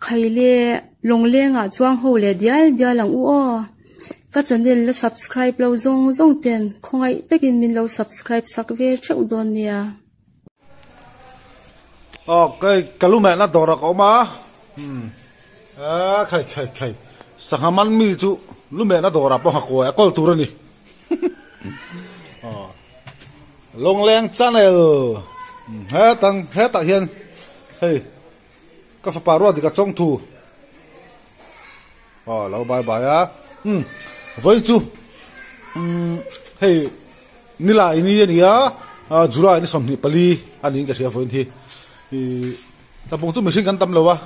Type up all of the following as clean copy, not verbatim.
Khaile lawnglengah chuang ho leh dial dial ang u aw. Ka channel la subscribe lo zawng zawng ten khawngaih takin min lo subscribe sak ve theuh dawn nia. Aw kei ka lu mehna dawr ah ka awm a umm a khai khai khai sangha man mi chu lu mehna dawr ah pawh nghakuai a kawl tur a ni aw Lawngleng channel hetang hetah hian hei ka fapa ruat dik a chawng thu aw lo bye bye a umm vawiin chu umm hei nilai ni a ni a July ni 24 a niin ka hria vawiin hi ihh tlabung chu mihring kan tam lo a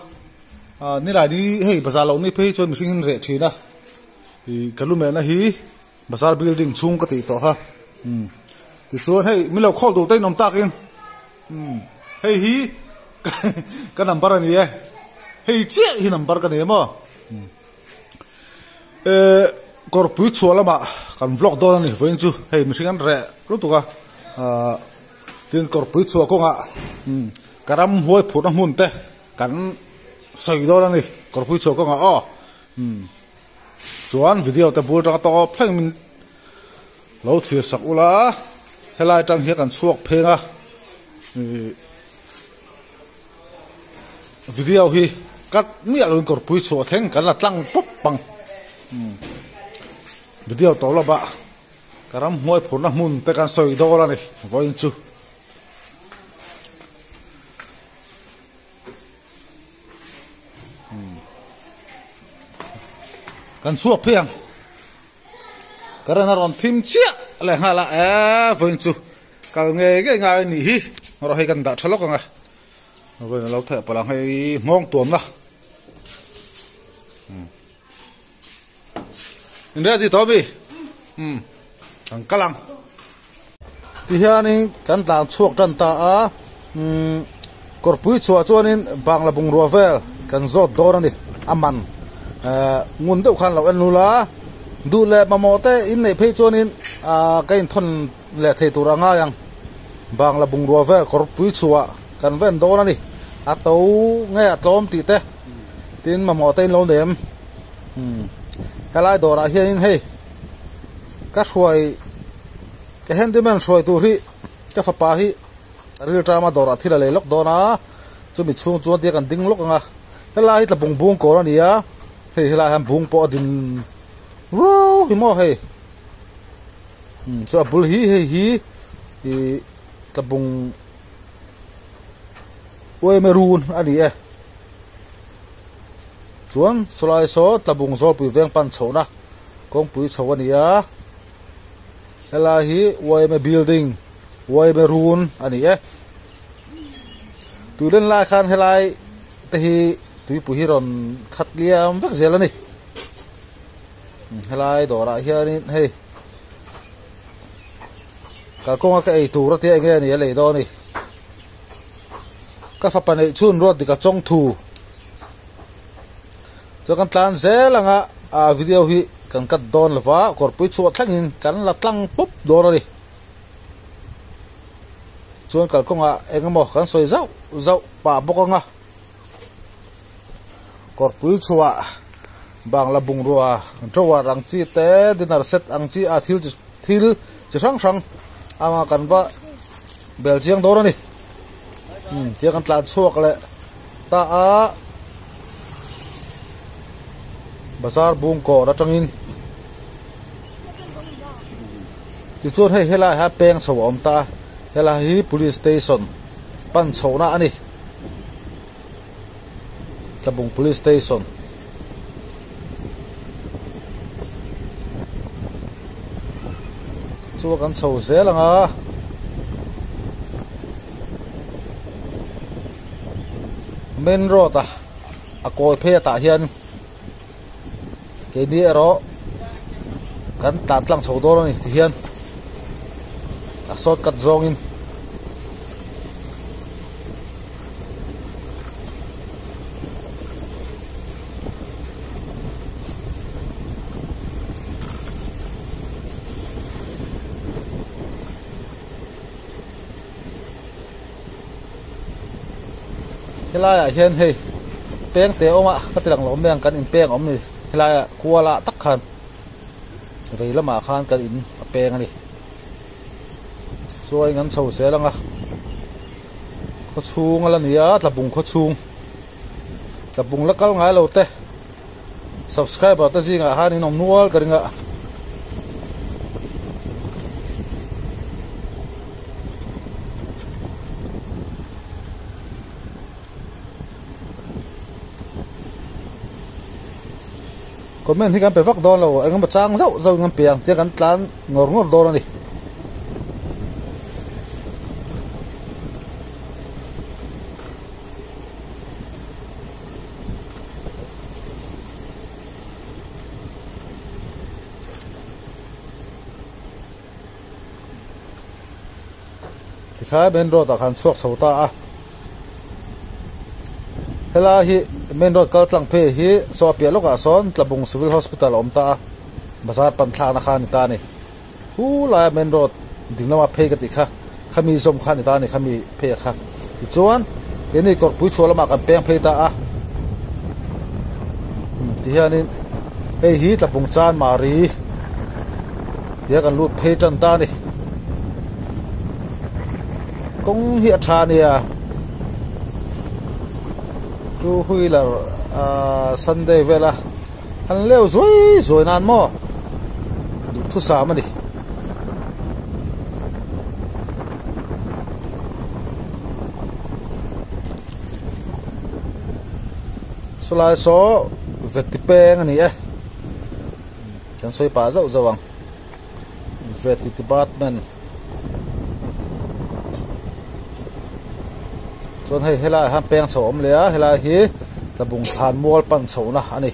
nilai ni hei bazar loh ni phei hi chuan mihring hi an reh thin a ih ka lu mehna hi bazar building chhung ka tih tawh kha umm tichuan hei min lo call duh te in awm takin umm hei hi ka number a ni e hei chiah hi number ka nei maw umm eh kawrpui chhuah lamah kan vlog dawn a ni vawiin chu hei mihring an reh lutuk a ahh tin kawrpui chhuah kawngah umm ka ramhuai phurhna hmun te kan sawi dawn a ni kawrpui chhuah kawngah aw umm. Chuan video te bul atanga tawp thleng min lo thlir sak ula helai atang hian kan chhuak pheng a ih video hi cut miah loin kawrpui chhuah thleng kan la tlang pawp ang video tawh lawmah ka ramhnuai phurna hmun te kan sawi dawn a ni vawiin chu. Kan chhuak phei ang current a rawn thim chiah leh nghal a eee vawiin chu kal ngei ngei ngai a nih hi erawh hei kan dah tha lawk ang a vawiin a lo theh palh ang hei nghawng tuamna in ready tawh ami umm kan kal ang tihianin kan tlan chhuak tan ta a umm kawrpui chhuah chuanin bangla bungrua vel kan zawt dawn a ni a man ehh ngun deuh khan lo en lul a duh leh mamawh te in neih phei chuanin ahh ka inthawn leh thei tur a ngai ang bangla bungrua vel kawrpui chhuah kan ven dawn a ni a to nge a tlawm tih te. Tin mamawh te in lo nem umm helai dawrah hianin hei ka hruai ka handyman hruai tur hi ka fapa hi ril tama dawrah thil a lei lawk dawn a chumi chhung chuan tia kan ding lawk ang a helai hi tla bung bung kawl a ni a hei helai hian bung pawh a din ruau hi maw hei umm chu a bul hi hei hi ih tla bung. Uaime run a ni e. Chuan sawlai saw Tlabung Zawlpui veng pan chhohna kawngpui chho a ni a. Helai hi Uaime building, Uaime run a ni e. Tuilen lai khan helai te hi tuipui hi rawn khat liam vek zel a ni. Helai dawrah hianin hei kalkawnga ka ei tur a tia enge a ni a lei dawn a ni. Ka fapa neih chhun ruat dik a chawng thu. Chuan kan tlan zel anga a video hi kan cut dawn lova kawrpui chhuah thlengin kan la tlang pawp dawn a ni. Chuan kalkawngah eng emaw kan sawi zauh zauh pah bawk anga kawrpui chhuah bangla bungrua drawer ang chi te dinner set ang chi a thil thil chi hrang hrang anga kan va bel chiang dawn a ni umm tia kan tlan chhuak leh ta a bazar bung kawr atangin tichuan hei helai ah hian peng chho a awm ta a helai hi police station pan chhohna a ni Tlabung police station. Chu kan chho zel ang a. Main road a a kawi phei atah hian keini erawh kan tlan tlang chho dawn a ni tihian a shortcut zawngin. Helaiah hian hei. peng te a awm a ka ti lang lo mai ang kan in peng a awm ni helai ah kual ah tak khan vei lamah khan kan in a peng a ni chuan an chho zel ang a khaw chhung a la ni a tlabung khaw chhung tlabung la kal ngai lo te subscriber te zingah han in awm nual ka ring a. Comment hi kan pe vak dawn lo engemaw chang zauh zauh in kan pe ang tia kan tlan ngawr ngawr dawn a ni. Tikhai main road ah khan chhuak chho ta a helai hi main road kal tlang phei hi saw a piah lawkah sawn Tlabung Civil Hospital a awm ta a bazar pan thlakna kha a ni ta a ni hu laia main road ding lama phei ka tih kha khami zawm kha a ni ta a ni khami phei a kha tichuan keini kawrpui chhuah lamah kan peng phei ta a tihianin hei hi Tlabung Chanmari tia kan lut phei tan ta a ni kawng hi a tha ania two wheeler ahh sunday vela an leu zuai zuai nan maw duhthusam a ni. Sawlai saw veti peng a ni e kan sawi pah zauh zauh ang veti department chuan hei helaiah hian peng chho a awm leh a helai hi tlabung thlan mual pan chhohna a ni.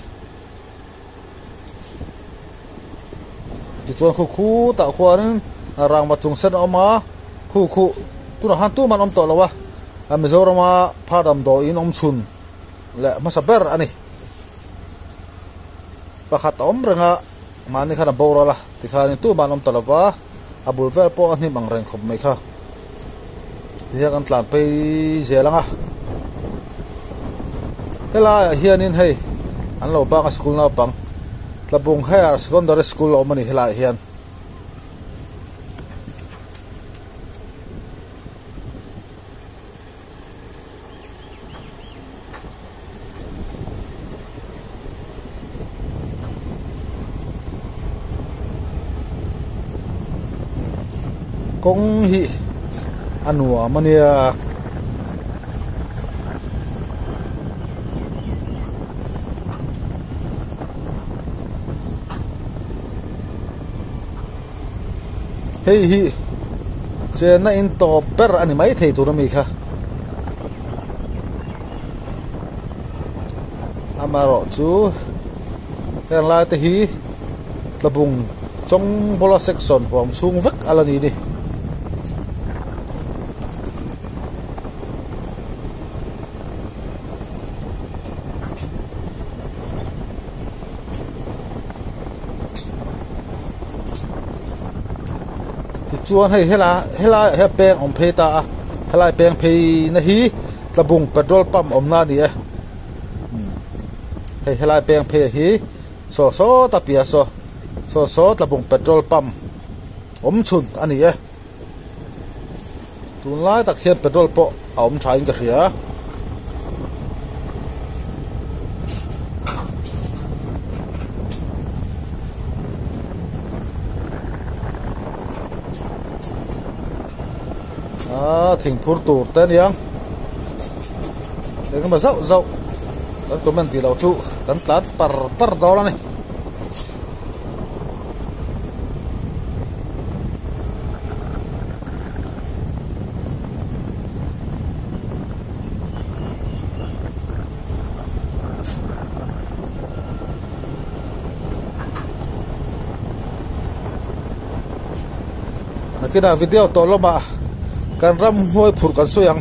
Tichuan khu khutah khuanin rangva chung sen a awm a, khu khu tunah khan tumah an awm tawh lo a, Mizorama phar damdawiin awm chhun leh hmasa ber a ni. Pakhat a awm reng a, mahni khan a boral a, tikhanin tumah an awm ta lo va, a bul vel pawh a hnim ang reng khawp mai kha. Tihian kan tlan phei zel ang a, helaiah hianin hei an lo bang a school naupang Tlabung Higher Secondary School a awm a ni helaiah hian. Kawng hi a nuam a nia. Hei hi chenna in tawp ber a ni mai thei tur ami kha. Amaherawh chu heng lai te hi Tlabung Chawngbawla section huam chhung vek a la ni ni. Tichuan hei helai helaiah hian peng awm phei ta a helai peng phei na hi Tlabung petrol pump awmna a ni e hei helai peng phei hi saw sawt a piah saw saw saw Tlabung petrol pump awm chhun a ni e tunlai tak hian petrol pawh a awm tha in ka hria. Aaa thing phur tur te a niang engemaw zauh zauh kan comment tih loh chu kan tlan par par dawn a ni. Nakinah video tawh lamah kan ramhuai phurh kan sawi ang.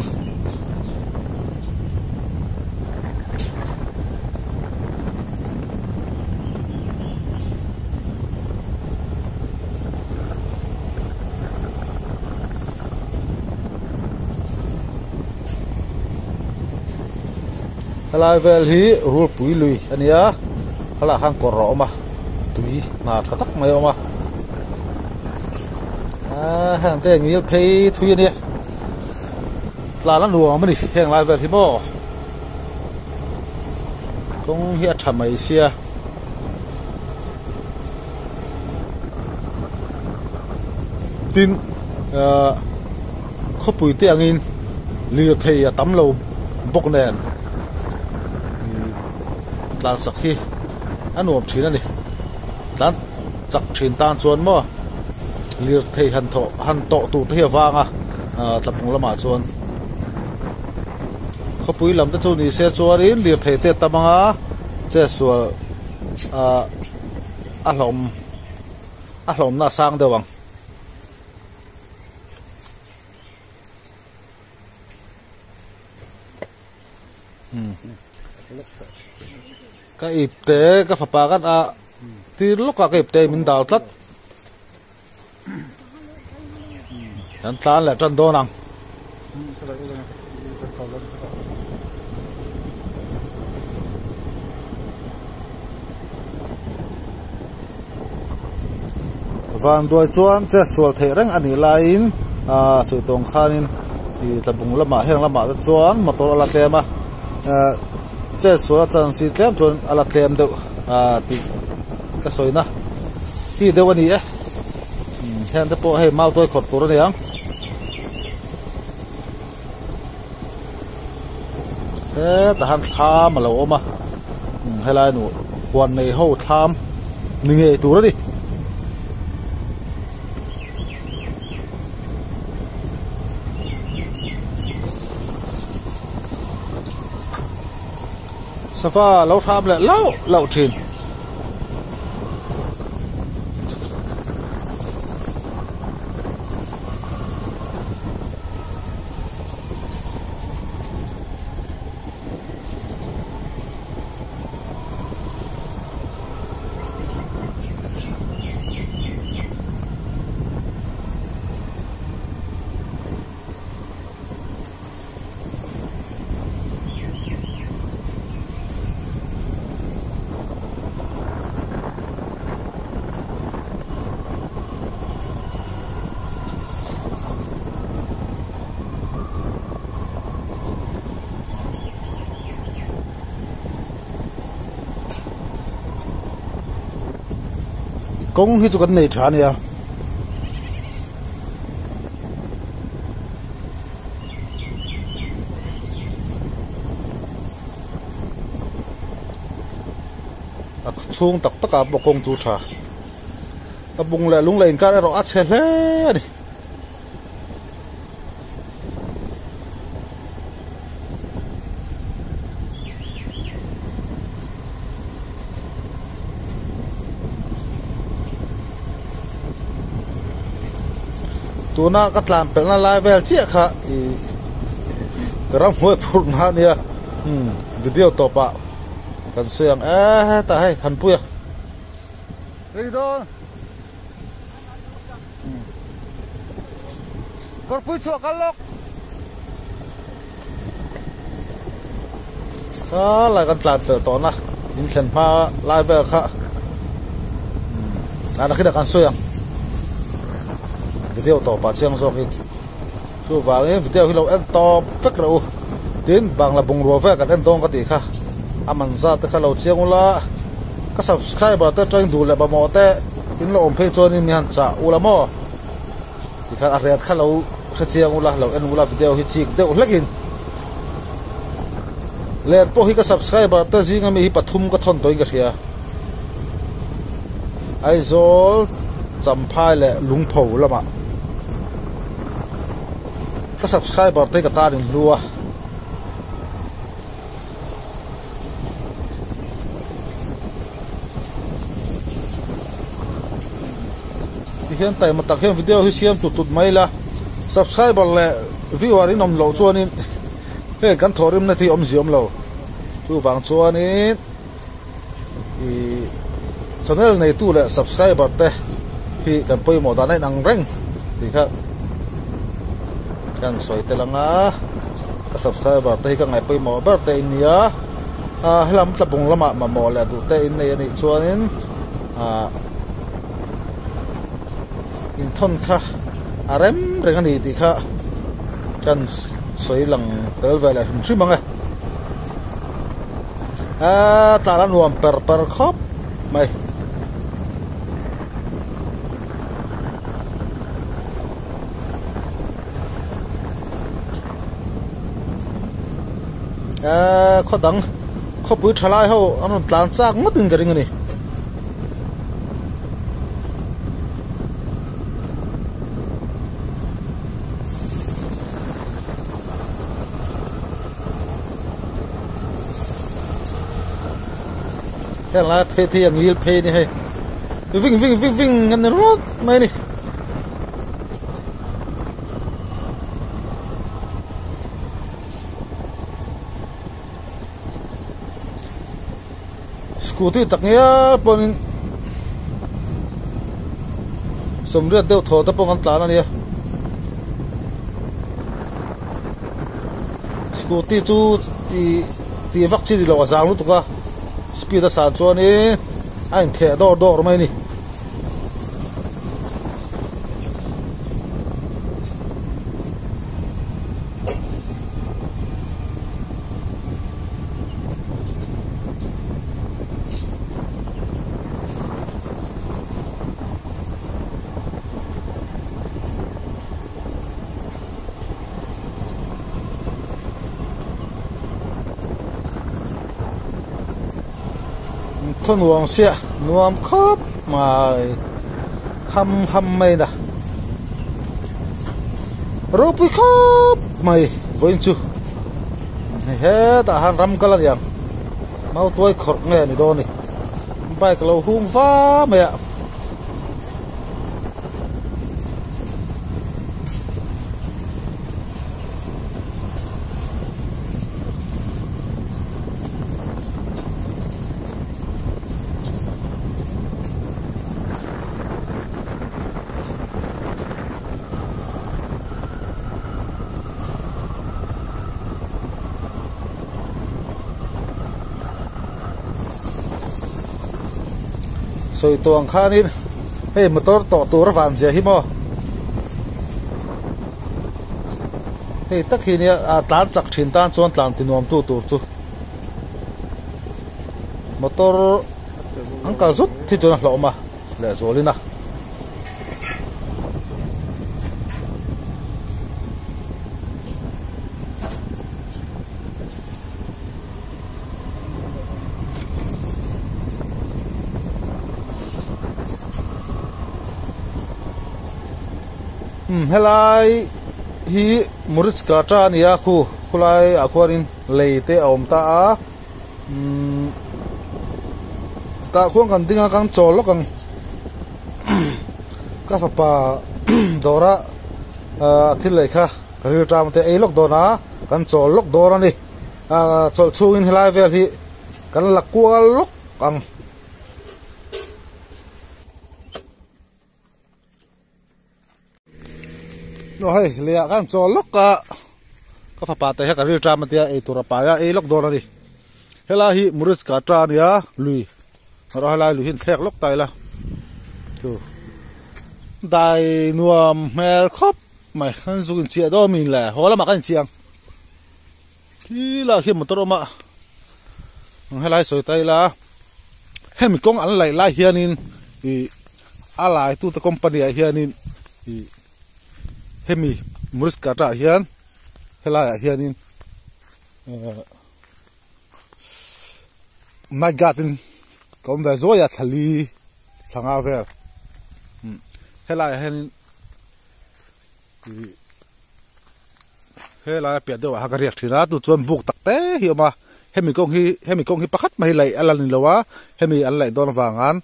Helai vel hi rulpui lui a nia, helaiah khan kawr a awm a, tui hna tha tak mai a awm a. Aaa heng te ngil phei thui a nia, tlan a nuam a ni heng lai vel hi maw. Kawng hi a tha mai sia. Tin ahh khawpui te angin lirthei a tam lo bawk nen ihh tlan chak hi a nuam thin a ni tlan chak thin tan chuan maw lirthei han thawh han tawh tur te hi a vang a ahh tlapung lamah chuan khawpui lam te chu ni se chuanin lirthei te a tam ang a chetsual ahh a hlawm a hlawmna a sang deuh ang. Ka ip te ka fapa kan a tir lawk a ka ip te min dal tlat. Kan tlan leh tan dawn ang. Vanduai chuan che sual theih reng a nih laiin ah sawi tawng khanin ih tlabung lamah heng lamah te chuan motor a la tlem a ah che sual a chance hi tlem chuan a la tlem deuh ah tih ka sawina hi deuh a ni e heng te pawh hei mau tuai khawrh tur a ni ang. Hetah hian thlam a lo awm a helai nu huan nei ho thlam ni ngei tur a ni. Sava lo hram leh lauh lauh thin. Kawng hi chu kan nei tha a nia. A chhung tak tak ah pawh kawng chu tha a bung leh lung leh inkar erawh a chhe hle a ni. Tuna ka tlan pelhna lai vel chiah kha ih ka ramhnuai phurh na ania umm video tawpah kan sawi ang e hetah hei Thanpuia rei dawn. Kawrpui chhuah kal lawk. Kha lai kan tlan fel tawh na in thlen hma lai vel kha ah nakhin ah kan sawi ang video tawp ah chiang zawk in chuvangin video hi lo en tawp vek reuh u tin bangla bungrua vel kan en dawn ka tih kha a man zat te kha lo chiang ula ka subscriber te atangin duh leh mamawh te in lo awm phei chuanin mi han chah ula maw. Tikhan a riat kha lo hre chiang ula, lo en ula video hi chik deuh hlekin. Len pawh hi ka subscriber te zinga mi hi pathum ka thawn tawhin ka hria. Aizawl, Champhai leh Lungpho lamah ka subscriber te hi ka tan in hlu a. Tihian taima tak hian video hi siam tut tut mai ila subscriber leh viewer in awm loh chuanin heng kan thawhrimna te hi awmzia awm lo chuvang chuanin ih channel neitu leh subscriber te hi kan pawimawh dan a inang reng tih kha kan sawi tel ang a ka subscriber te hi ka ngaih pawimawh ber te in nia. Ah helam tlabung lamah mamawh leh duh te in nei a nih chuanin ah inthawn kha a rem reng a ni tih kha kan sawi lang tel ve leh hrim hrim ang e. Aaa tlan a nuam per per khawp mai. Aaa khaw dang khawpui tha lai ho an rawn tlan chak ngawt in ka ring a ni. Heng lai phei te hi a ngil phei a ni hei ving ving ving ving a ni rawt mai a ni. Scooty tak ngial pawhin sawmriat deuh thaw te pawh kan tlan a nia scooty chu ih tih vak chi ni lo a zang lutuk a speed a san chuanin a intheh dawr dawr mai a ni. Thaw nuam sia nuam khawp mai ham ham mai na ropui khawp mai vawiin chu hei hetah han ram kal a ni ang mautuai khawrh nge a ni dawn a ni bike a lo hung va mai a. Sawi tawh ang khanin hei motor tawh tur a van zia hi maw hei tak hi nia a tlan chak thin tan chuan tlan ti nuam tu tur chu motor an kal zut hi chuan a hlauhawm a lehzualin a. Umm helai hi Murichka ta a ni a khu khulai ah khuanin lei te a awm ta a umm tah khuan kan ding a kan chawl lawk ang ka fapa dawra ah thil lei kha ka rilṭam te ei lawk dawn a kan chawl lawk dawn a ni ah chawlh chhungin helai vel hi kan la kual lawk ang. Aw hei lehah khan chawl lawk a ka fapa te hian ka ril ṭam a tia ei tur a pai a ei lawk dawn a ni helai hi Muriska ṭa a nia lui erawh helai lui hi an thlek lawk ta ila chu dai nuam hmel khawp mai an zuk inchiah dawn mi le haw lamah kan inchiah ang khilaiah khian motor a awm a helai sawi ta ila hemi kawng an laih lai hianin ih a laitute company ah hianin ih hemi Muriskata ah hian helaiah hianin ehh night guard in ka awm ve zuai a thlali thla nga vel helaiah hianin ih Helai a piah deuh ah khan ka riak thin a tu chuan buk tak te hi a awm a hemi kawng hi hemi kawng hi pakhat mai hi laih a la ni lo a hemi an laih dawn avang an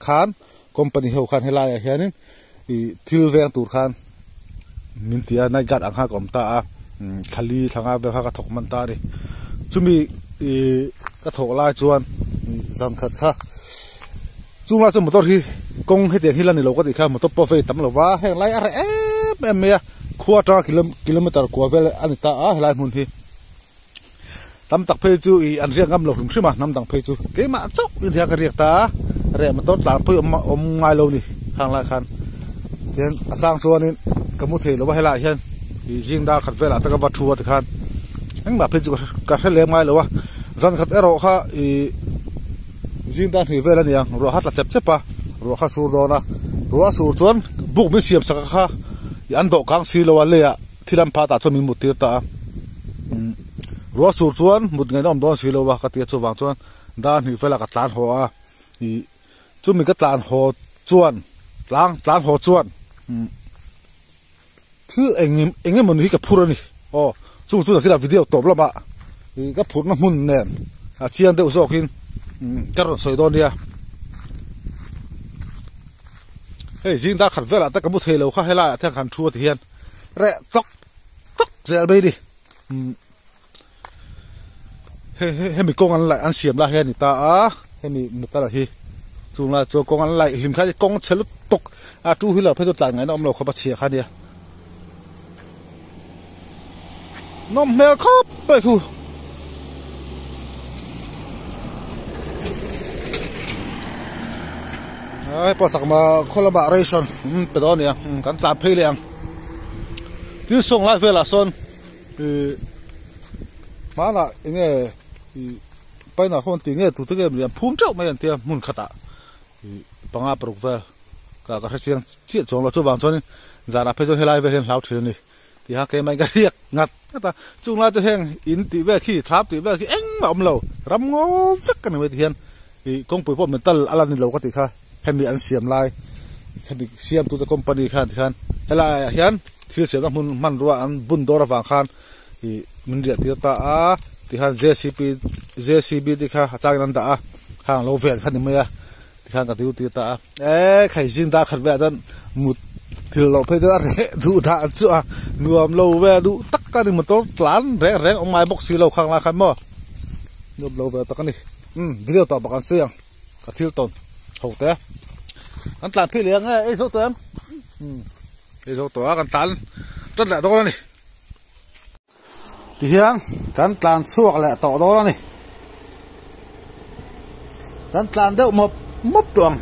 khan company ho khan helai ah hianin ih thil veng tur khan min ti a night guard ang khan ka awm ta a thlali thla nga vel kha ka thawk hman ta a ni chumi ih ka thawk lai chuan zan khat kha chunglai chuan motor hi kawng hetiang hi la ni lo ka tih kha motor pawh vei tam lo va heng lai a reh em em mai a. Khua atanga kilometer kua vel a ni ta a helai hmun hi. Tam tak phei chu ih an riak ngam lo hrim hrim a, hnam dang phei chu keimah chauh in hian ka riak ta a, reh motor tlan pawh hi awm awm ngai lo ni khang lai khan. Tihian a chang chuanin ka mu thei lo va helaiah hian ih zing dar khat velah te ka va thu a tikhan engmah phei chu ka hre lem ngai lo a, zan khat erawh kha ih zing dar hnih vel a ni ang ruah kha tla chep chep a, ruah kha sur dawn a, ruah a sur chuan buk min siam sak a kha ih an dawh kang si lo a leiah. Thil an phat ah chuan min mut tir ta a, umm ruah sur chuan mut ngaihna awm dawn si lo a ka ti a chuvang chuan dar hnih velah ka tlan haw a, ih chumi ka tlan haw chuan tlang tlan haw chuan umm thil eng eng emawni hi ka phur a ni aw chung chu nakhinah video tawp lamah ih ka phurhna hmun nen a chiang deuh zawkin umm ka rawn sawi dawn nia. Hei zing dar khat velah te ka mu thei lo kha helaiah te han thu a ti hian. Reh tlawk tlawk zel mai a ni. Umm he he hemi kawng an laih an siam lai hi a ni ta a, hemi metal hi chung lai chuan kawng an laih hlim kha kawng chhe lutuk a two wheeler phei chu tlan ngaihna awm lo khawp a chhia kha a nia. Nawm hmel khawp mai khu. Ai pawh chak ma khaw lamah ration pe dawn a ni ang kan tlan phei leh ang. Tin sawng lai velah sawn ih hmanah eng nge ih paina khaw an tih nge tute nge an phum teuh mai an tia hmun khatah ih panga paruk vel. Ka ka hre chiang chiah chuang lo chuvang chuanin zanah phei chuan helai vel hian hlau thin a ni tih kha keimah in ka riak ngat ngat a chung lai chu heng in tih vel khi thlam tih vel khi engmah a awm lo ram ngaw vek a ni mai ti hian ih kawngpui pawh metal a la ni lo ka tih kha hemi an siam lai hemi siam tute company khan ti khan helai ah hian thil siamna hmun hmanrua an bun dawr avang khan ih min riah tir ta a tikhan J C P J C B te kha a changin an dah a khang lo vel kha ni mai a. Tikhan ka duty ta a, e khai zing dar khat velah chuan mut thil loh phei chuan a reh duh dah chu a, nuam lo ve duh tak a ni motor tlan reng reng awm ngai bawk si lo khang lai khan maw nuam lo ve tak a ni, umm video tawh bawk an sawi ang ka thil tawn ho te kan tlan phei leh ang e ei zo tawh em umm ei zo tawh a kan tlan tat leh dawn a ni. Tihian kan tlan chhuak leh tawh dawn a ni. Kan tlan deuh mawp mawp tawh ang.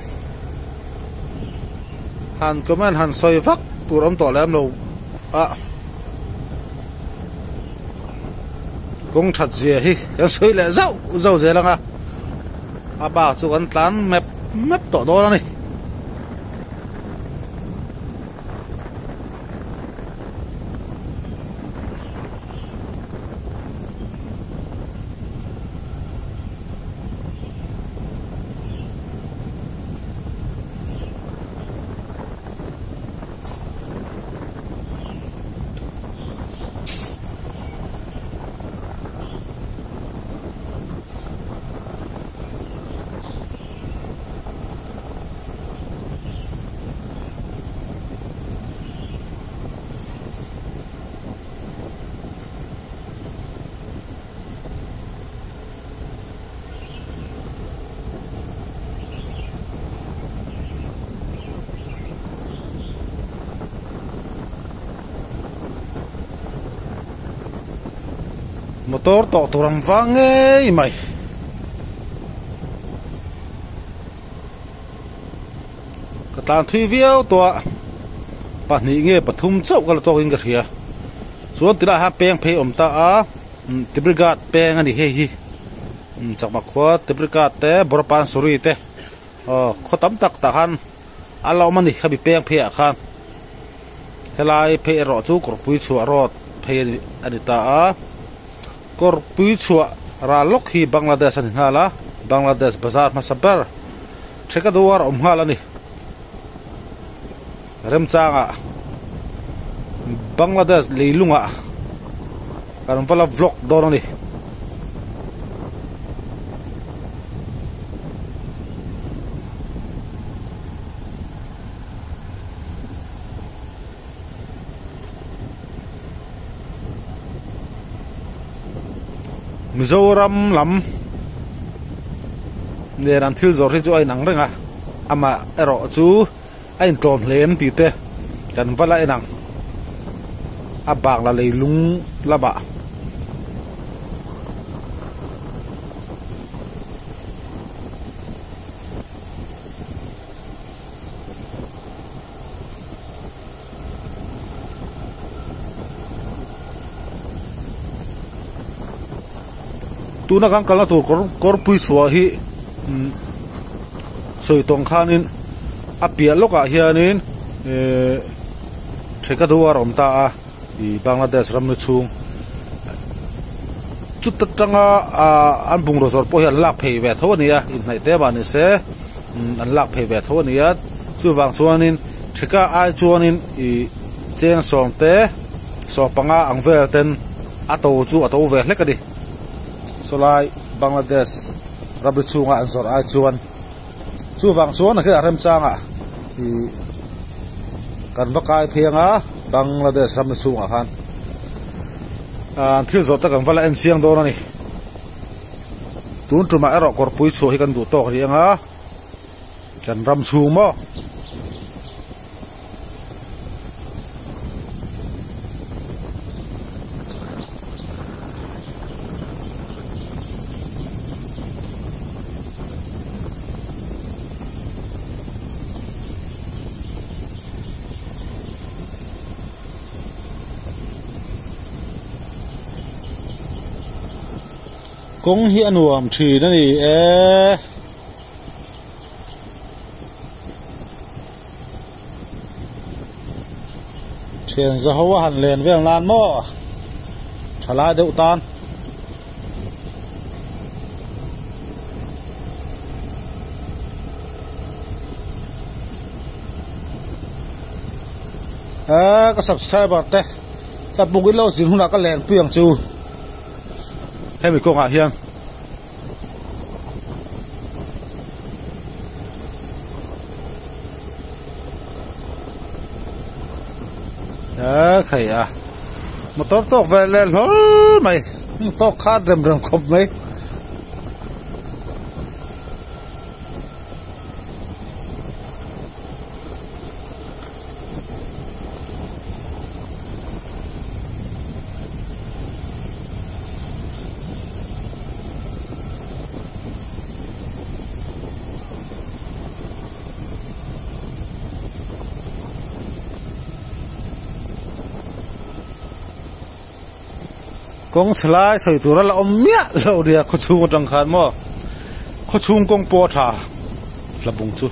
Han comment han sawi vak tur awm tawh lem lo a. Kawng that zia hi kan sawi leh zauh zauh zel ang a. A bak chu kan tlan mep mep tawh dawn a ni. Motor tawh tur ang vang ngei mai. Ka tlan thui viau tawh a, pahnih nge pathum chauh ka la tawk in ka hria. Chuan tilai ah hian peng phei a awm ta a, Tibrighat peng a ni hei hi. Chakma khua Tibrighat te Borapansuri te aw khaw tam tak tah khan a la awm a ni khami peng phei ah khan. Helai phei erawh chu kawrpui chhuah road phei a ni ta a. Kawrpui chhuah ral lawk hi Bangladesh a ni nghal a, Bangladesh bazar hmasa ber Thekaduar a awm nghal a ni. Remchangah Bangladesh leilungah kan va la vlog dawn a ni. Mizoram lam nen an thil zawrh hi chu a inang reng a amah erawh chu a intlawm hle em tih te kan va la en ang a bak la leilung lamah. Tuna kan kalna tur kawr kawrpui chhuah hi umm sawi tawng khanin a piah lawkah hianin ehh Thekaduar a awm ta a ih Bangladesh ramri chhung chuta tanga ah an bungraw zawrh pawh hi an lak phei ve tho a ni a inhnaih te mah ni se umm an lak phei ve tho a ni a chuvang chuanin Theka ai chuanin ih cheng sawm te sawm panga ang vel ten a to chu a to ve hlek a ni. Sawlai Bangladesh ramri chhunga an zawrh ai chuan chuvang chuan a khiah remchangah ih kan va kai phei anga Bangladesh ramri chhungah khan an thil zawh te kan va la en chiang dawn a ni. Tun tumah erawh kawrpui chhuah hi kan duh tawk rih anga kan ram chhung maw. Kawng hi a nuam thin a ni e. Thian za ho a han len vel nan maw tha lai deuh tan. Eee ka subscriber te ka buk in lo zin hunah ka len pui ang chu hemi kawngah hian. Eee khai a motor tawk ve leh hlawl mai tawk khat rem rem khawp mai. Kawng chhe lai sawi tur a la awm miah lo nia khaw chhung atang khan maw khaw chhung kawng pawh a tha tlabung chu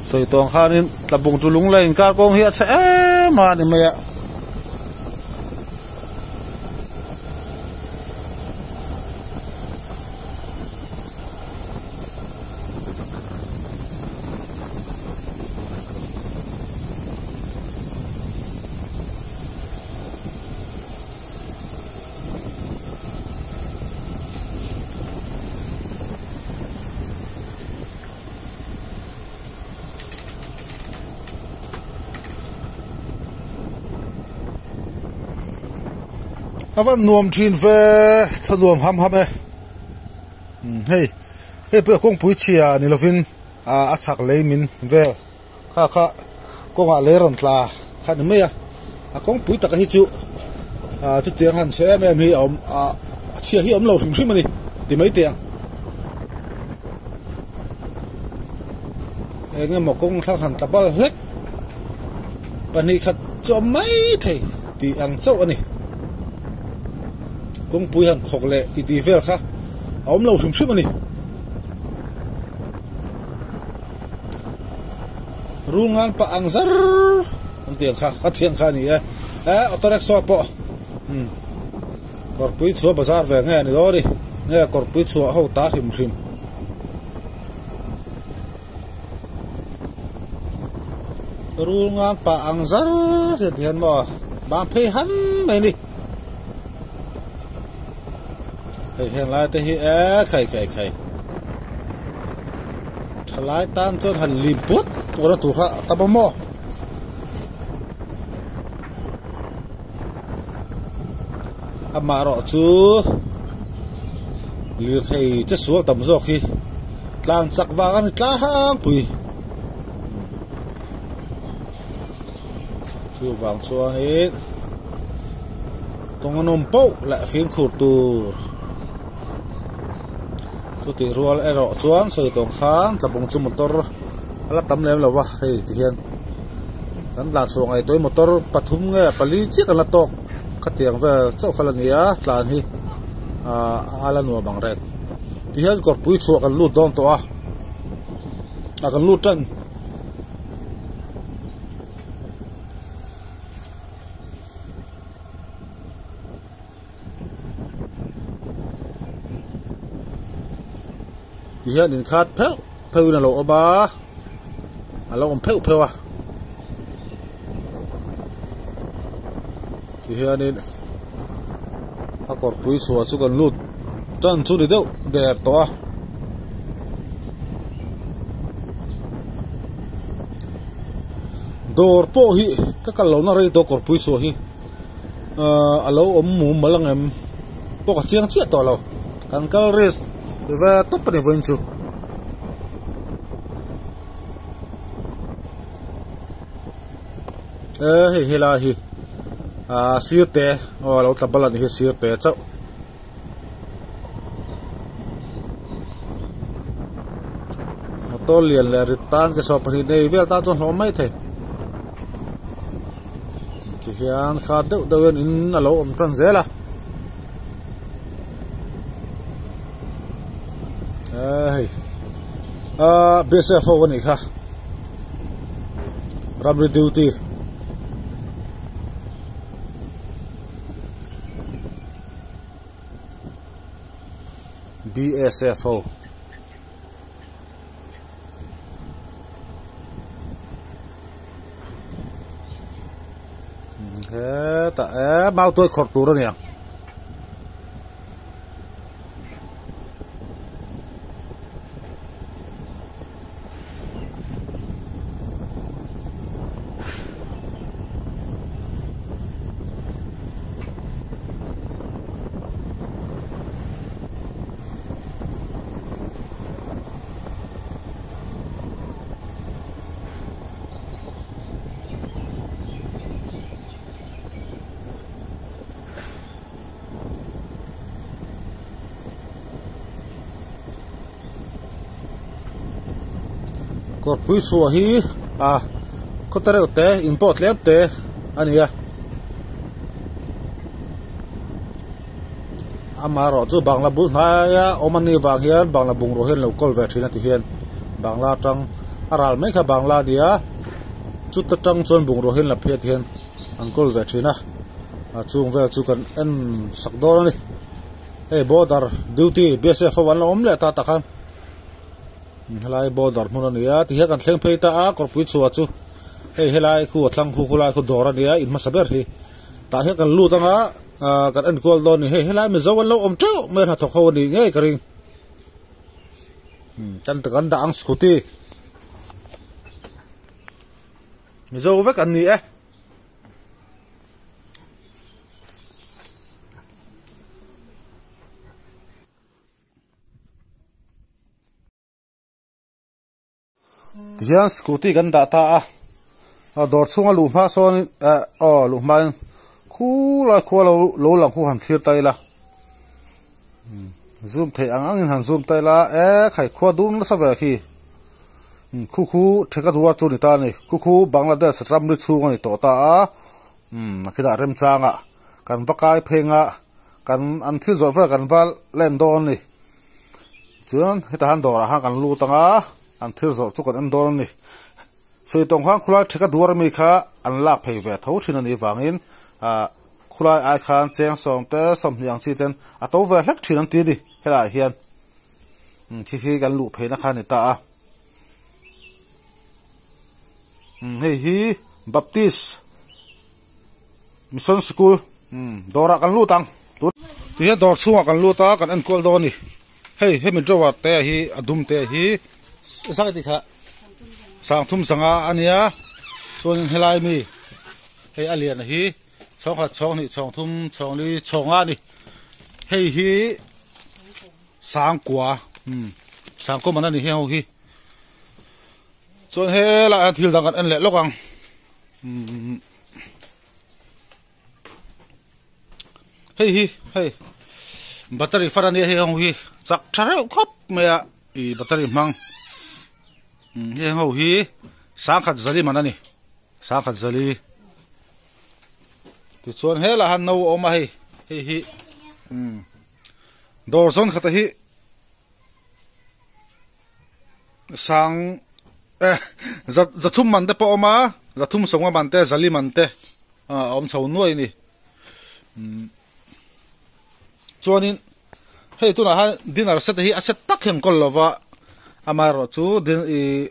sawi tawng khanin tlabung chu lung la inkar kawng hi a chhe em a ni mai a. A van nuam thin ve tha nuam ham ham e hei hei pawh kawngpui chhia ni lovin a chhak lei min vel. Kha kha kawngah lei rawn tla kha ni mai a, a kawngpui taka hi chu ah chutiang han chhe em em hi a awm ah a chhia hi a awm lo hrim hrim a ni ti mai teh ang. Eng emaw kawng thlang han tla bal hlek pahnih khat chu a awm mai thei tih ang chauh a ni. Kawngpui han khawk leh titi vel kha a awm lo hrim hrim a ni. Rungan pah ang zar an tih ang kha ka thiang kha a ni e eh auto rickshaw pawh umm kawrpui chhuah bazar ve nge a ni dawn a ni nge kawrpui chhuah ho ta hrim hrim. Rungan pah ang zar hian ti hian maw bang phei han mai a ni hei heng lai te hi eh khai khai khai. Thalai tan chuan han lim put tur a tur kha a tam a maw? Amaherawh chu lirthei che sual tam zawk hi tlan chak vang a ni tlangpui. Chuvang chuanin kawng a nawm poh leh fimkhur tur. Chutih rual erawh chuan sawi tawng khan tlabung chu motor a la tam lem lo va hei ti hian kan tlan chhuah ngei tawhin motor pathum nge pali chiah kan la tawk khatiang vel chauh kha la ni a tlan hi. Ahh a la nuam ang reng. Tihian kawrpui chhuah kan lut dawn tawh a, a kan lut tan. Tihian inkhat pheuh pheuhin a lo awm a, a lo awm pheuh pheuh a. Tihianin a kawrpui chhuah chu kan lut tan chu ni deuh der tawh a. Dawr pawh hi ka kal lohna rei tawh kawrpui chhuah hi ahh a lo awm mum mal ang em pawh ka chiang chiah tawh lo kan kal risk ve tawp a ni vawiin chu. E hei helai hi ah sir te aw a lo tla bal a nih hi sir te chauh. Motor lian leh rit tan ke 12 nei vel tan chuan hlawm mai thei. Tihian kha deuh deuh hian in a lo awm tan zel a. E hei ah BSF ho a nih kha ramri duty. BSF ho. Hetah e mau tuai khawrh tur a ni ang. Kawrpui chhuah hi a khaw te reuh te in pawh tlem te a ni a amaherawh chu bangla bul hnaia awm a nih vang hian bangla bungrua hian lo kawl ve thin a ti hian bangla atang a ral mai kha bangla a ni a chuta tang chuan bungrua hian la phiat hian an kawl ve thin a a chung vel chu kan en sak dawn a ni hei border duty BSF ho an lo awm leh ta tak khan helai border hmun a ni a tihian kan thleng phei ta a kawrpui chhuah chu hei helai khu a thlang khu khulai khu dawr a ni a in hmasa ber hi tah hian kan lut anga ah kan enkual dawn a ni hei helai mizo an lo awm teuh mai a hnathawk ho a nih ngei ka ring kan kan dah ang scooty mizo vek an ni e. Tihian scooty kan dah ta a a dawr chhunga luh hma sawn eh aw luh hma in khulai khua lo lo lang khu han thlir ta ila zoom theih ang ang in han zoom ta ila e khai khua dur nasa ve khi khu khu theka duar chu ni ta a ni khu khu Bangladesh ramri chhung a ni tawh ta a umm a khitah remchangah kan va kai pheng a kan an thil zawrh vel kan va len dawn a ni chuan hetah hian dawrah khan kan lut ang a an thil zawrh chu kan en dawn a ni sawi tawng khan khulai theka duar ami kha an lak phei ve tho thin a nih vangin ah khulai ai khan cheng sawm te sawmhnih ang chi ten a to ve hlek thin an ti a ni helaiah hian khi khi kan luh phei na kha a ni ta a hei hi Baptist. Mission School dawrah kan lut ang ti hian dawr chhungah kan lut a kan enkual dawn a ni hei hemi drawer te hi a dum te hi zak tih kha sangthum sanga a nia chuanin helai mi hei a lian hi chhawngkhat chhawng hnih chhawng thum chhawng li chhawng nga a ni hei hi sangkua sangkua man a ni heng ho hi chuan helaiah hian thil dang kan en leh lawk ang. Hei hi hei battery fan ania hei ho hi chak tha reuh khawp mai a ih battery hmang heng ho hi sangkhat zali man ani sangkhat zali tichuan helaiah hian no a awm a hei hei hi. Dawr zawn khata hi sang eh za zathum man te pawh a awm a zathum sawmnga man te zali man te a awm chho nuai a ni umm chuanin hei tunah hian dinner set hi a set tak hi an kawl lova amaherawh chu din ihh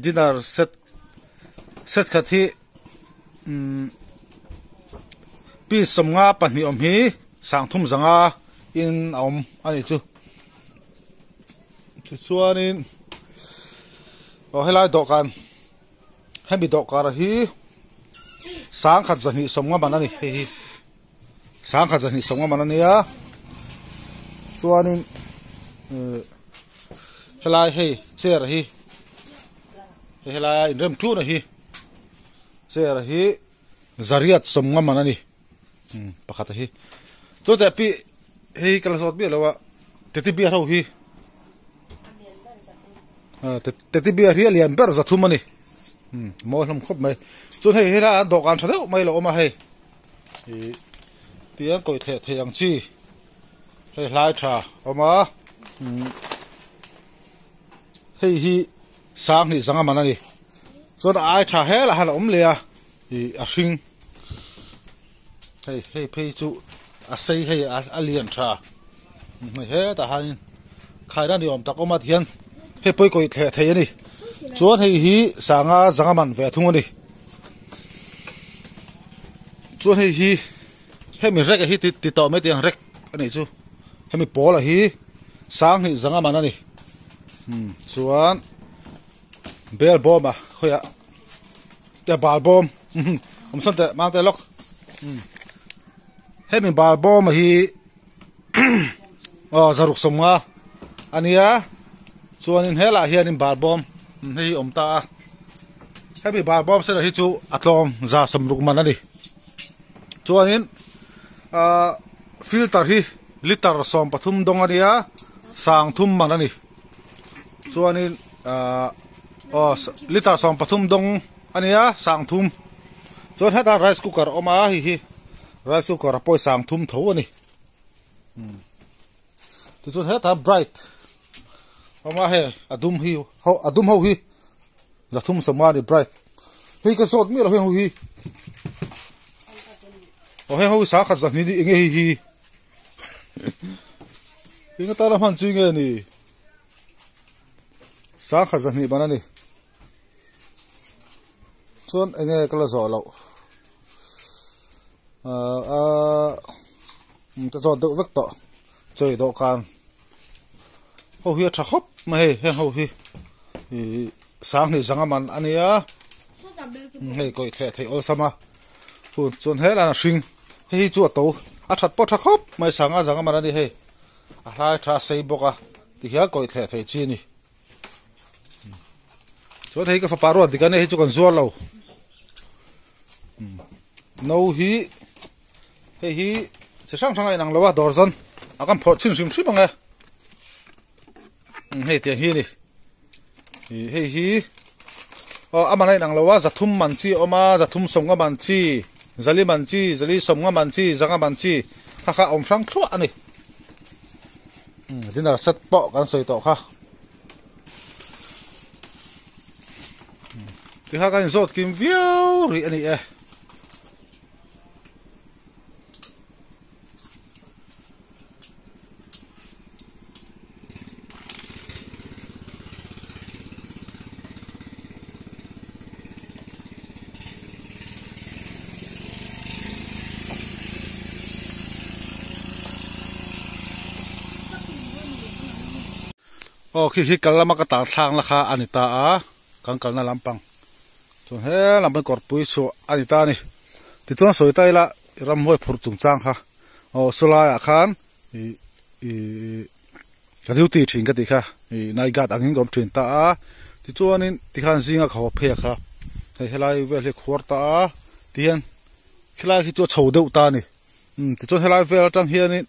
dinner set set khat hi umm piece sawmnga pahnih awm hi sangthum zanga in a awm a nih chu. Tichuanin aw helai dawhkan hemi dawhkan hi sangkhat zahnih sawmnga man a ni hei hi sangkhat zahnih sawmnga man a nia chuanin eh helai hei chair hi hei helaia inrem thun a hi chair hi zariat sawmnga man a ni. Pakhat a hi chutah pi hei ka la zawt miah lo a teddy bear ho hi teddy bear hi a lian ber za thum a ni mawi hlawm khawp mai chuan hei helai ah dawhkan tha deuh mai a lo awm a hei ih tiang kawih thleh theih ang chi hei hlai tha a awm a hei hi sanghnih zanga man a ni chuan a ai tha helah hian a awm leh a. Ih a hring hei hei phei chu a sei hei a lian tha hei hetah hianin khaina ni awm tak awm a tihian hei pawi kawi thleh thei a ni chuan hei hi sanga zanga man ve thung a ni chuan hei hi hemi rek a hi ti tawh mai tih ang rek a nih chu hemi pawl a hi sanghnih zanga man a ni chuan bel bawm a khawiah. Te bal bawm awm sawn teh mang teh lawk hemi bal bawm hi aw zaruk sawmnga a nia chuanin helaiah hianin bal bawm hei hi a awm ta a hemi bal bawm sela hi chu a tlawm za sawmruk man a ni chuanin ahh filter hi liter 13 dawng a nia sangthum man a ni. Chuanin ahh aw liter 13 dawng a nia sangthum chuan hetah rice cooker a awm a hei hi rice cooker a pawi sangthum tho a ni tichuan hetah bright a awm a hei a dum hi ho a dum ho hi zathum sawma a ni bright hei ka zawt miah lo heng ho hi aw heng ho hi sangkhat zahnih enge hei hi. Eng atana hman chi nge ni? Sangkhat zahnih ban a ni. Chuan enge ka la zawh loh. Ahh ka zawt deuh vek tawh. Chawi dawhkan ho hi a tha khawp mai hei heng ho hi ih sanghnih zanga man a nia hei kawih thleh theih awlsam a chuan helaiah a hring. Hei hi chu a to a that pawh tha khawp mai sanga zanga man a ni hei a hlai tha a sei bawk a tihian kawih thleh thei chi a ni chuan hei ka fapa ruat dik a nia hei chu kan zuar lo no hi hei hi chi hrang hrang a inang lo a dawr zawn a kan phawrh chhin hrim hrim ang e hei tiang hi a ni. Ih hei hi aw a man a inang lo a zathum man chi a awm a zathum sawmnga man chi zali man chi zali sawmnga man chi zanga man chi kha kha a awm hrang thluah a ni dinner set pawh kan sawi tawh kha tikha kan inzawt kim viau rih a ni e. Aw khi khi kal lama ka tar thlak na kha a ni ta a kan kalna lampang chuan he lam hi kawrpui chhuah a ni ta a ni tichuan sawi ta ila ramhuai phurh chungchang kha aw sawlaiah khan ih ih ka duty thin ka tih kha ih night guard angin ka awm thin ta a tichuanin tikhan zinga ka haw phei a kha hei helai vel hi a khuar ta a tihian khilai khi chu a chho deuh ta a ni umm tichuan helai vel atang hianin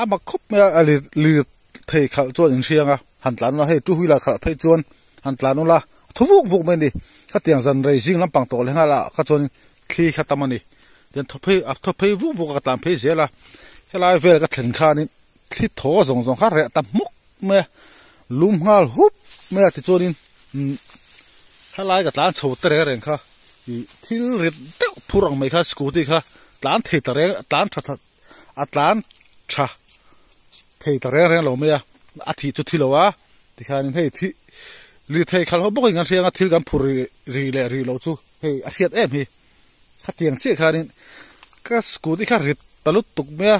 a mak khawp mai a lir lir thei khalh chuan inhriang a han tlan ula hei two wheeler khalh phei chuan han tlan ula a thu vuk vuk mai a ni khatiang zan rei zing lampang tawh leh nghal ah kha chuan thli kha tam a ni. Tian thaw phei a thaw phei vuk vuk a ka tlan phei zel a helai vel ka thlen khanin Thli thaw zawng zawng kha reh ta hmuk mai a, lum nghal hup mai a tichuanin umm helai ka tlan chho te reng reng kha ih thil rit deuh phur ang mai kha scooty kha tlan thei ta reng tlan tha tha a tlan tha thei ta reng reng lo mai a, a thih chu thi lo a tikhanin hei thi ri thei khalh ho bawkin kan hria anga thil kan phur ri ri leh ri lo chu hei a hriat em hi. Khatiang chiah khanin ka scooty kha rit ta lutuk mai a,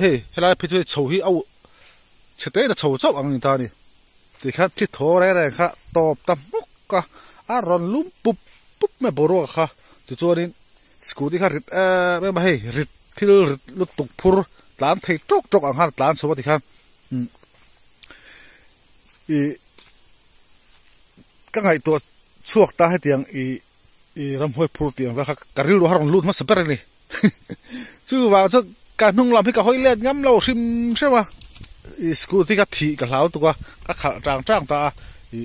hei helai phei chu chho hi a uh chhe te in a chho chauh ang a ni ta a ni. Tikhan thi thaw reng reng kha tawp ta hmuk a, a rawn lum pup pup mai a boruak kha. Tichuanin scooty kha rit em em a, hei rit thil rit lutuk phur tlan thei tawk tawk ang khan a tlan chho a tikhan umm ih ka ngaihtuah chhuak ta hetiang ih. I ramhuai phur tih ang vel kha ka rilru a rawn lut hmasa ber a ni. Chuvang chuan ka hnung lam hi ka hawi let ngam lo hrim hrem a, i scooty kha thih ka hlau tuk a, ka khalh tang tang ta a, i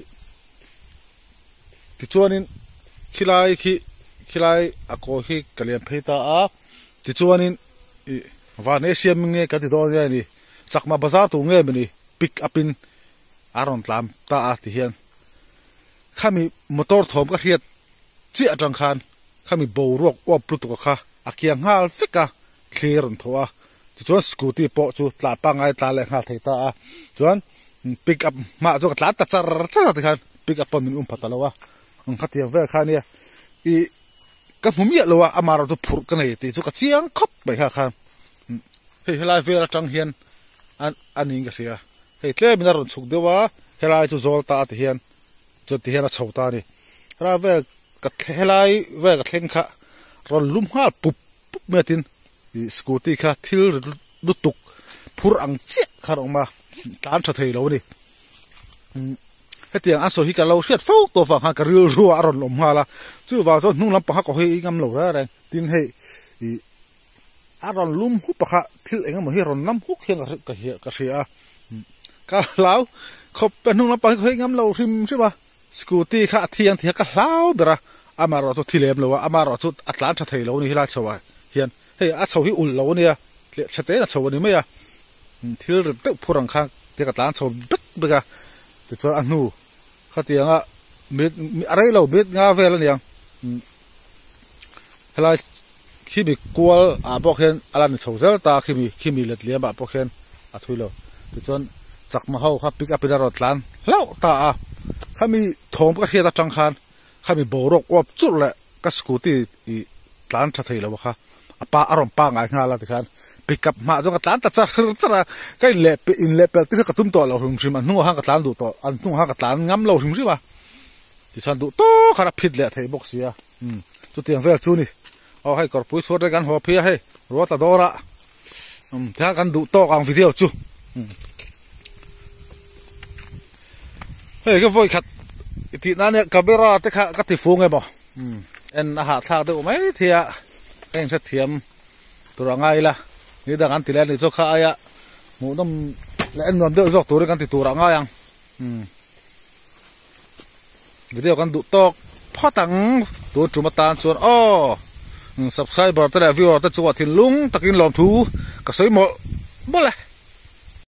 tichuanin khilai khi khilai a kawi khi ka lian phei ta a, tichuanin i van e siam nge ka ti dawn nge ni, chakma bazar tur nge mawni pick up in a rawn tlan ta a ti hian. Khami motor thawm ka hriat chiah atang khan khami boruak uap lutuk a kha a kiang nghal vek a, thli a rawn thaw a, tichuan scooty pawh chu tla pangngai tla leh nghal thei ta a, chuan pick up hmaah chuan ka tlan ta char char a tikhan pick up pawn min um pha ta lo a, ang khatiang vel kha ania ih ka hmu miah lo a, amaherawh chu phurh ka nei tih chu ka chiang khawp mai kha khan hei helai vel atang hian a niin ka hria, hei tlem in a rawn chhuk deuh a, helai chu zawl ta a ti hian. Chuan ti hian a chho ta a ni. Helai vel ka helai vel ka thleng kha rawn lum nghal pup pup mai a tin ih scooty kha thil ri lutuk phur ang chiah kha a awm a, tlan tha thei lo a ni. Umm hetiang a sawi hi ka lo hriat fo tawh vang khan ka rilru ah a rawn awm nghal a, chuvang chuan hnung lampang kha ka hawi ngam lo reng reng. Tin hei ih a rawn lum hup a kha thil eng emaw hi a rawn lam huk hian ka ka hria a ka hlau khawp a hnung lampang hi ka hawi ngam lo hrim hrim a scooty kha a thi ang tih kha ka hlau ber a amaherawh chu a thi lem lo a amaherawh chu a tlan tha thei lo a ni helai chho ah hian hei a chho hi ulh lo a nia tleh tha te in a chho a ni mai a thil rep deuh phur ang khan te ka tlan chho bek bek a tichuan a hnu khatianga mit a rei lo mit nga vel a niang. Helai khimi kual ah pawh khian a lan chho zel ta a khimi khimi let liam ah pawh khian a thui lo tichuan chakma ho kha pick up in a rawn tlan hlauh ta a khami thawm ka hriat atang khan khami boruak uap churh leh ka scooty ih tlan tha thei lo kha a pa a rawn pangai nghal a tikhan pick up hmah chuan ka tlan ta char char a ka in leh in leh pel te kha ka tum tawh lo hrim hrim a hnungah khan ka tlan duh tawh an hnungah khan ka tlan ngam lo hrim hrim a. Tichuan duh tawk khan a phit leh theih bawk sia. Umm chutiang vel chu ni. Aw hei kawrpui chhuat reng kan haw phei a hei ruat la dawr a. Umm tikhan kan duh tawk ang video chu. Umm hei ka vawi khat i tih nan hian camera te kha ka ti fung emaw. Umm en a hahthlak deuh mai thei a ka inhrethiam tur a ngai ila. Ni dang an ti leh a nih chu kha aia hmuhnawm leh en nuam deuh zawk turin kan ti tur a ngai ang. Umm. Video kan duh tawk phawt ang tun tum atan chuan aw subscriber te leh viewer te chungah thinlung takin lawmthu ka sawi mawlh mawlh e.